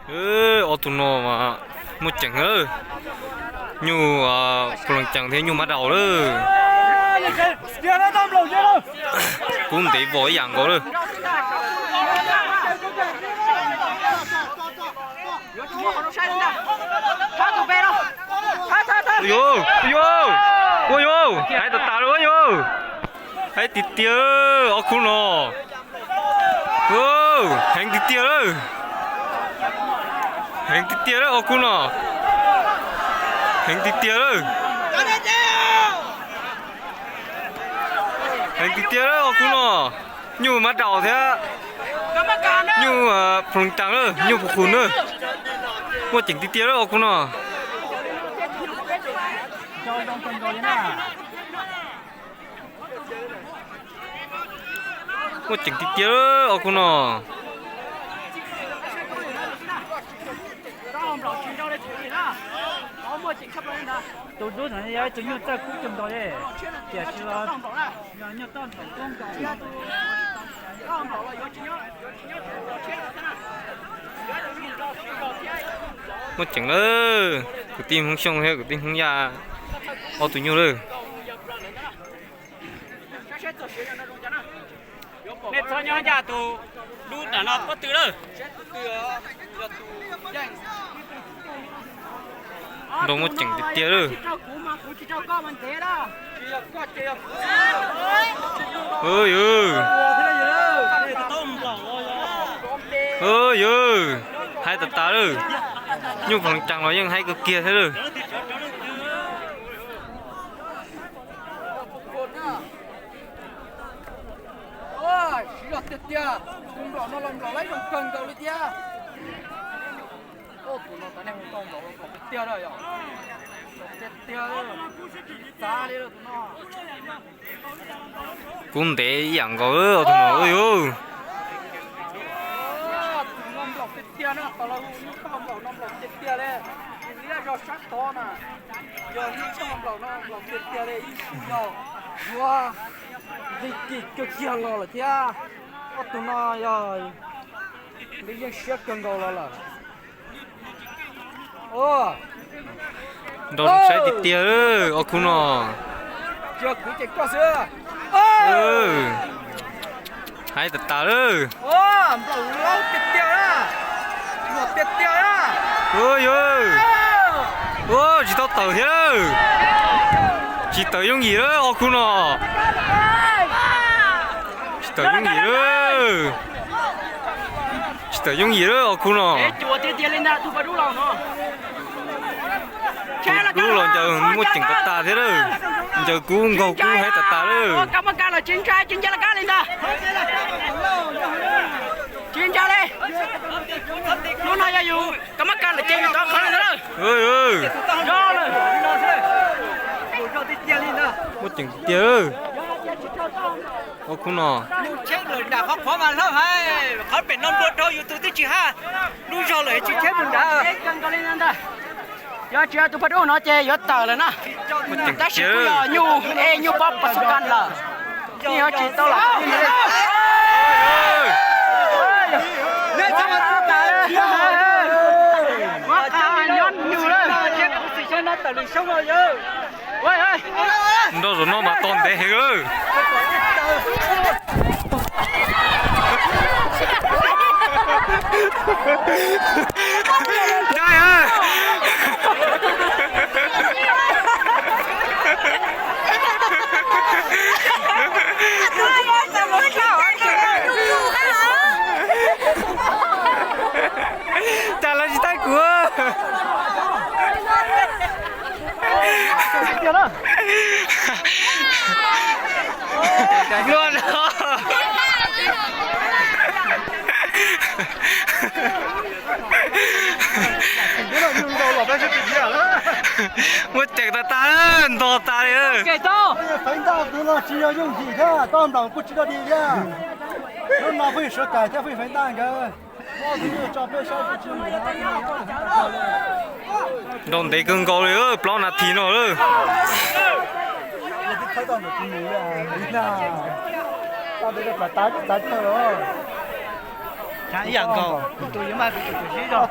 Ob tug no mas muaj ceem lawm. Nyuj Phu Leej Cees thiab nyuj Mab Daus lawm. Kub ntev vos ib yam nkaus lawm. Ua yuav, ua yuav, hais tas tas lawm ua yuav. Hais tiag tiag, ob khub no. Heev tiag tiag lawm. Heev tiag tiag lawm ob khub no. Heev tiag tiag lawm. Heev tiag tiag lawm ob khub no. Nyuj Mab Daus thiab nyuj Phu Leej Cees lawm, nyuj Phu Qus na. Muaj ceem tiag tiag lawm ob khub no. Muaj ceem tiag tiag ob khub no. Tus dub no yog ib tug nyuj txawj kub kawg nkaus li, tiam sis los yog nyuj toj nplaum kub nkaus. Muaj ceem lawm, kwv tij Hmoob Xyooj thiab kwv tij Hmoob Yaj, ob tug nyuj lawm. Nej txhob nyob ncaj tus dub nram no pob tw lawm. Nrau muaj ceem tiag tiag lawm. Yawg, hais tas tas lawm. Nyuj Phu Leej Cees los yeej hais kawg kiag thiab lawm. Siv zog tiag tiag, tus nplaum no los nplaum laib zoo kawg nkaus li thiab. Tus no tas nej hu tau nplaum los nplaum tiag tiag lawm yom. Nplaum tiag tiag, tsis txav li lawm tus no. Kub ntev ib yam nkaus tus no yuav. Tus no nplaum tiag tiag na, tos los hu nyuj toj nplaum no nplaum tiag tiag li. Tus liab zog sab tod na, yog nyuj toj nplaum no nplaum tiag tiag li, ib xyoos yog yuav nqi kis kawg kiag los lawm thiab. Ob tug no yog nqi yeej siab kawg nkaus los lawm. Nrau zoo saib tiag tiag, ob khub no. Hais tas tas lawm. Yawg, tsis tau tawm thiab lawm. Tsis tawm yooj yim lawm ob khub no. Tsis tawm yooj yim lawm. Tsis tawm yooj yim lawm ob khub no. Tus dub los ncaws muaj ceem tas tas thiab lawm. Ncaws kub nkaug kub hais tas tas lawm. Muaj ceem tiag tiag. Ob khub no. Qhov pem no nplua rau yus tus twb tsis haj, lub zog lawm tsis tsheb mus nrad. Yog tsis yog tus paj dub no ces yuav tawm lawm na. Tab sis kuj yog nyuj ej nyuj pob pas xub kan lawm. Yeej yuav tsis tau los. Nrau zaum no mas tog ntev heev lawm. Cas lawv tsis taij kuv. Muaj ceem tas tas, ntog tas li. Feev ntaj tus no tsis yog yooj yim thiab, toj nplaum kuj tsis dog dig thiab. Hnub no pheej sawv kais thiab pheej feev ntaj nkawd. Nrau ntev kawg nkaus li, plaub nas this no lawm. Ib yam nkaus, tus tus yuav mas tus tus sib zog.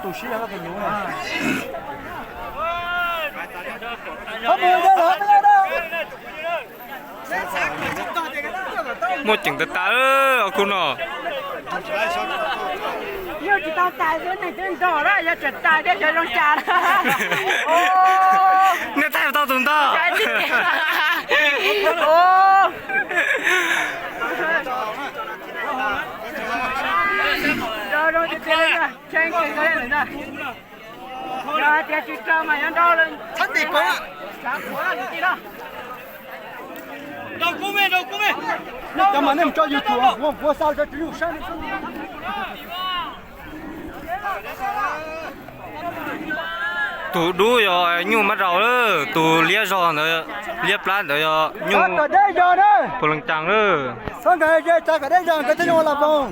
Muaj ceem tas tas os khub no. Yog tsis tau tais xwb neeg twb nrog lawm, yog tseem tais thiab xyov zoo cas. Nej thaij tau tus ntag. Yog hais tias tsis raug mas yuav nrau lawm. Cov mas nej mus tso YouTube, kuv xa rau tus ub saib. Tus dub yog nyuj mab raus lawm, tus liab zog ntawd, liab plab ntawd yog nyuj puav leej caas lawm. Txhob nkawd ze, txhob nkawd deb zog nkawd thiaj zoo los poos.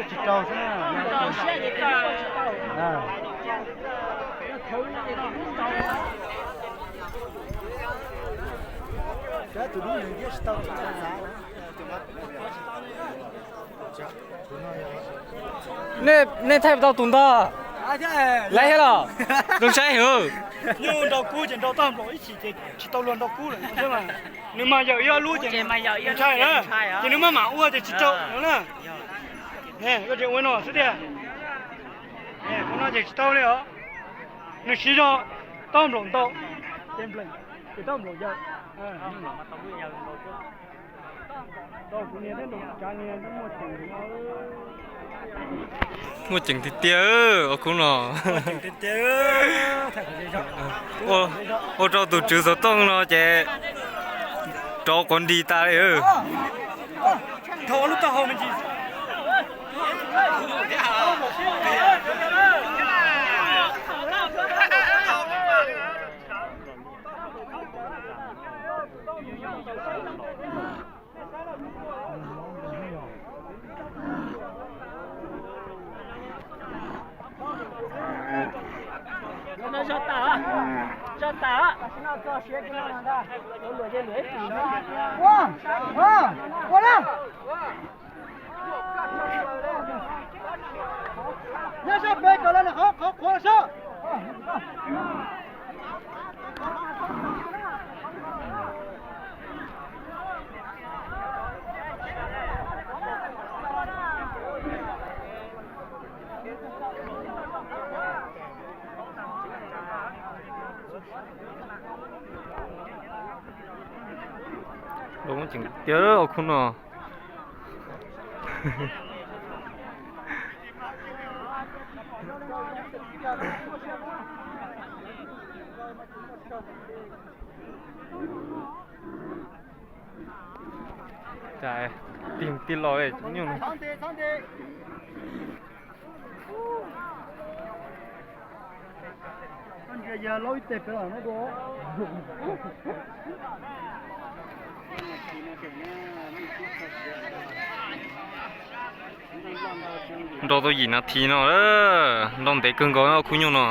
Tsis tau xwb. Nej thaij tau tus ntag. Laiv thiab los? Zoo saib heev. Nyuj nrau kub ces nrau tag nplaum ib chim ces tsis tau luag nrau kub lawm. Nws mas yawm ib ob lub ces ntshai na, ces nws maj mam ua ces tsis raug no na. Koj tseem ua no xwb tiag. Ua no ces tsis tau li os. Nws siv zog tag nplaum ntau, ces npleem ces tag nplaum yawm. Muaj ceem tiag tiag os khub no. Ua rau tus tswv xov tooj no ces rov quav nris tas li. Ua, ua, ua na. Nyob sab pem kom los qhov qhov qhuav sab. Lov ceev tiag os khub no. Cas tig tij los nyuj no. Nrau tau yim nas this no, nrau ntev kawg nkaus khub nyuj no.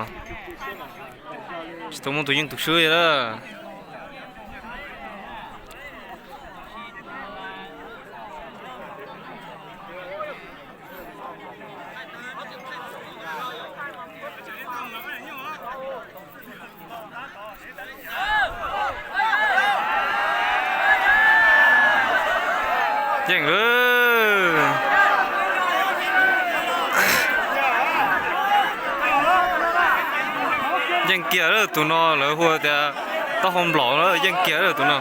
Tsis tau muaj tus yeej tus swb li lawm. Yeej lawm. Yeej kiag lawm tus no, lawv hu tias taub hau nplaum lawm, yeej kiag lawm tus no.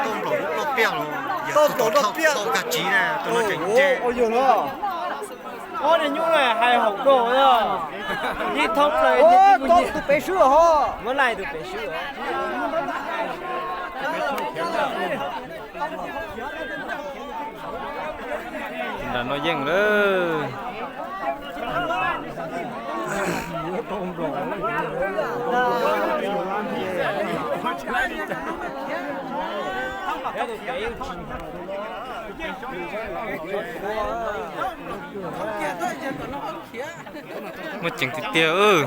Tau nplaum lub ploj piaj los yog tus tau tau kag tsiv na, tus no tseem ntse. Ob niag nyuj no hais haum dua, ib thoob plaws tus pem swb ho, muab laij tus pem swb. Nram no yeej lawm. Muaj ceev tiag tiag.